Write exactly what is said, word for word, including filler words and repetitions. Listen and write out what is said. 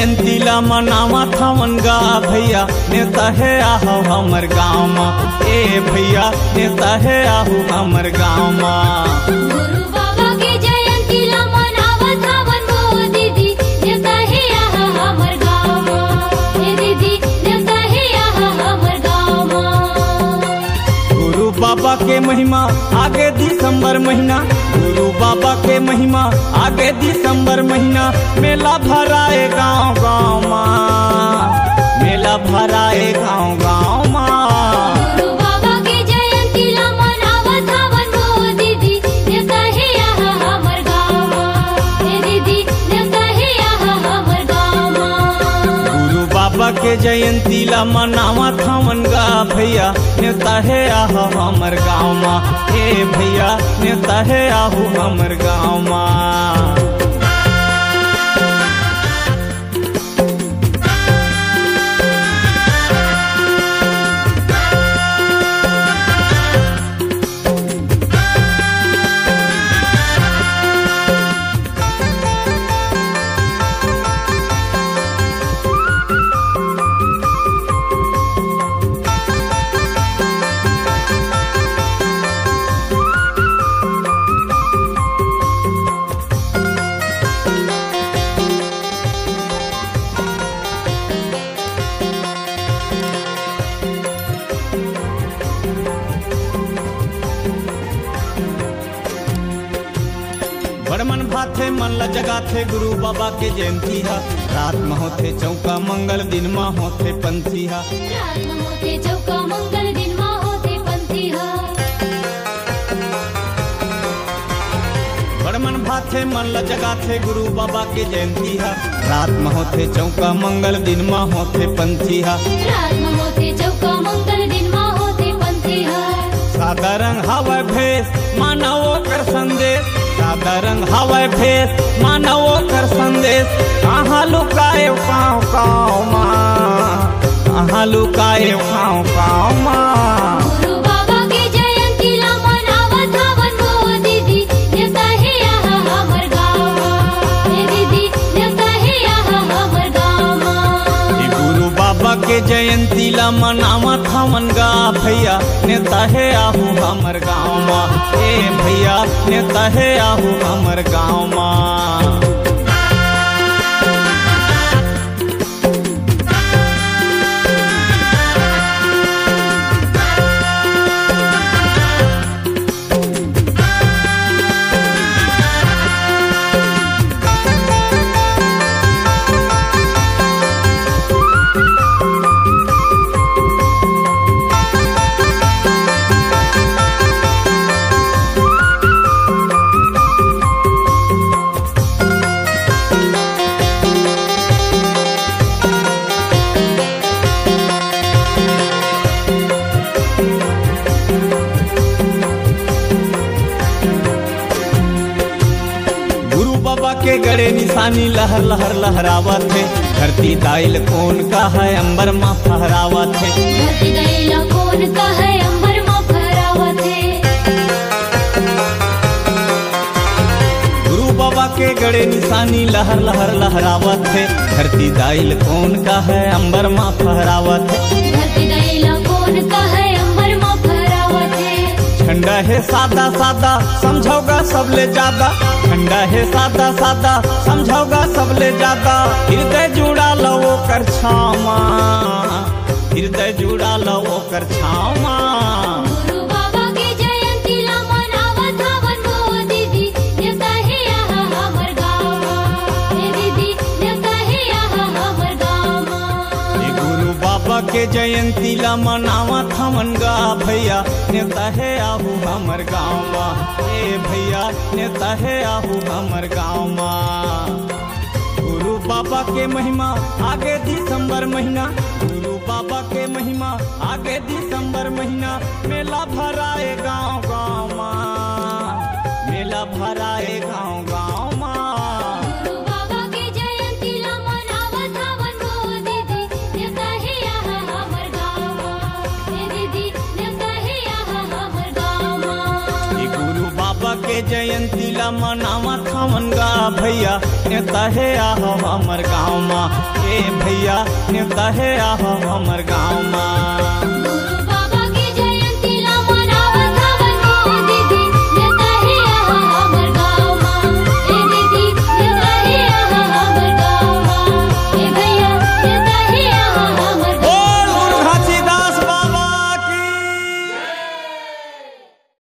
जयंती ला मनावत हवन गा भैया, नेवता हे आहू हमर गाँव मा। ए भैया, नेवता हे आहू हमर गाँव मा। गुरु बाबा के जयंती ला मनावत हवन गो दीदी, नेवता हे आहू हमर गाँव मा। ए दीदी, नेवता हे आहू हमर गाँव मा। गुरु बाबा के महिमा आगे दिसंबर महीना, गुरु बाबा के महिमा आगे दिसंबर महीना, मेला भराए गाँव गाँव मा, मेला भराए गाँव गाँव मा। गुरु बाबा के जयंती ला मनावत हवन गो दीदी, नेवता हे आहू हमर गाँव मा। ए दीदी, नेवता हे आहू हमर गाँव मा। गुरु बाबा के जयंती ला मनावत हवन गा भैया, नेवता हे आहू हमर गाँव मा। ए भैया, नेवता हे आहू हमर गाँव मा। बड़ मन भाथे, मन ला जगाथे गुरु बाबा के जयंती हा। रात म होथे चौका मंगल, दिन म होथे पंथी हा। रात म होथे चौका मंगल, दिन म होथे पंथी हा। बड़ मन भाथे, मन ला जगाथे गुरु बाबा के जयंती हा। रात म होथे चौका मंगल, दिन म होथे पंथी हा। रात म होथे चौका मंगल, दिन म होथे पंथी हा। सादा रंग हवय भेष, मानव ओकर संदेश। सादा रंग हवय भेष, मानव ओकर संदेश। कहाँ लुकाए काँव काँव मा, कहाँ लुकाए काँव काँव मा। गुरु बाबा के जयंती ला मनावत हवन गो दीदी, नेवता हे आहू हमर गाँव मा। ए दीदी, नेवता हे आहू हमर गाँव मा। ए गुरु बाबा के जयंती ला मनावत हवन गा भैया, नेवता हे आहू हमर गाँव मा। ए भैया, नेवता हे आहू हमर गाँव मा। गुरु बाबा के गड़े निशानी लहर लहर लहरावत हे। धरती दाई ल कोन कहय, अंबर म फहरावत हे। धरती दाई ल कोन कहय, अंबर म फहरावत हे। गुरु बाबा के गड़े निशानी लहर लहर लहरावत हे। धरती दाई ल कोन कहय, अंबर म फहरावत हे। धरती दाई ल कोन कहय, अंबर म फहरावत हे। झंडा हे सादा सादा, समझव गा सबले जादा। झंडा हे सादा सादा, समझव गा सबले जादा। हिरदय जुड़ा ल ओकर छाँव मा, हिरदय जुड़ा ल ओकर छाँव मा। गुरु बाबा के जयंती ला मनावत हवन गो दीदी, नेवता हे आहू हमर गाँव मा। ए दीदी, नेवता हे आहू हमर गाँव मा। ए गुरु बाबा के जयंती ला मनावत हवन गा भैया, नेवता हे आहू हमर गाँव मा। ए भैया, नेवता हे आहू हमर गाँव मा। गुरु बाबा के महिमा आगे दिसंबर महीना, गुरु बाबा के महिमा आगे दिसंबर महीना, मेला भराए गाँव गाँव मा, मेला भराए गाँव गाँव मा। गुरु बाबा के जयंती ला मनावत हवन गो दीदी, नेवता हे आहू हमर गाँव मा। ए दीदी, नेवता हे आहू हमर गाँव मा। ए गुरु बाबा के जयंती ला मनावत हवन गा भैया, नेवता हे आहू हमर गाँव मा। ए भैया, नेवता हे आहा हमर गाँव मा।